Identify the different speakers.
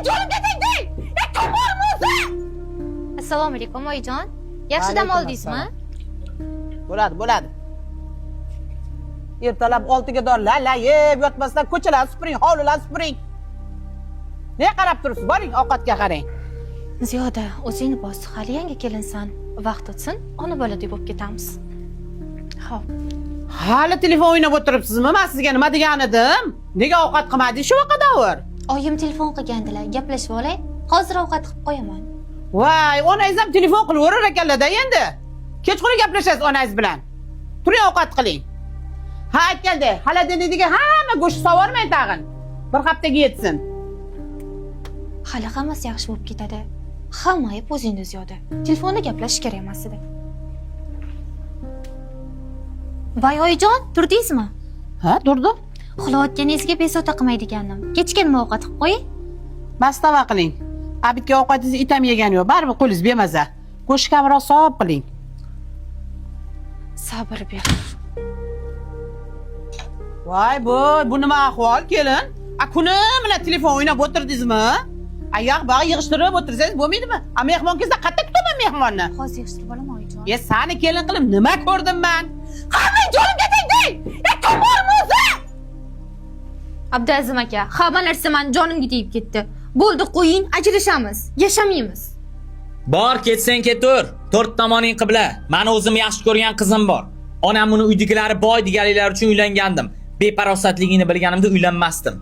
Speaker 1: Jonimga tegdi! E, kim bormi o'zi?
Speaker 2: Assalomu alaykum, oyijon. Yaxshi dam
Speaker 3: Alaykum
Speaker 2: oldingizmi?
Speaker 3: Bo'ladi, bo'ladi. Ertalab 6 ga dor lalayib yotmasdan ko'chalarni supuring, hovlilarni supuring. Ne qarab turibsiz? Boring, ovqatga qarang.
Speaker 2: Ziyoda, o'zingni bos, hali yangi kelinsan. Vaqt o'tsin, ona boladek bo'lib ketamiz. Xo'p.
Speaker 3: Hali telefon o'ynab o'tiribsizmi? Men sizga nima degan edim? Nega ovqat qilmadingiz shu vaqtda?
Speaker 2: Oyim telefon qilgandilar, gaplashib olay. Hozir ovqat qilib qo'yaman.
Speaker 3: Voy, onangiz ham telefon qilaverar ekanlar-da endi. Kechqurun gaplashasiz onangiz bilan. Turing, ovqat qiling. Ha, aytganda, холодильник dagi hamma go'sht sovormang tag'in. Bir haftaga yetsin.
Speaker 2: Hali hammasi yaxshi bo'lib ketadi. Hamma ayb o'zingda, Ziyoda. Telefonda gaplashish kerak emas edi. Voy oyijon, turdingizmi?
Speaker 3: Ha, turdim.
Speaker 2: Uxlayotganingizga bezovta qilmaydigandim. Kechga nima ovqat qilib qo'yay?
Speaker 3: Mastava qiling. Abidga ovqatingizni itam yegani yo'q. Baribir qo'lingiz bemaza. Go'sht kamroq savob qiling.
Speaker 2: Sabr ber.
Speaker 3: Voy, bu nima ahvol, kelin? A kuni bilan telefon o'ynab o'tirdingizmi? Oyoq bog'i yig'ishtirib o'tirsangiz bo'lmaydimi? A mehmon kelsa qayerda kutaman mehmonni?
Speaker 2: Hozir yig'ishtirib olaman, oyijon.
Speaker 3: E, sani kelin qilib nima ko'rdim man?
Speaker 1: Hamma jonimga tegdi! E, kim bormi o'zi?
Speaker 2: Abduazim aka, hamma narsa mani jonimga tegib ketdi. Bo'ldi, qo'ying, ajrashamiz. Yashamaymiz.
Speaker 4: Bor, ketsang ketur. To'rt tomoning qibla. Mani o'zim yaxshi ko'rgan qizim bor. Onam uni uydagilari boy deganliklari uchun uylangandim. Befarosatligingni bilganimda uylanmasdim.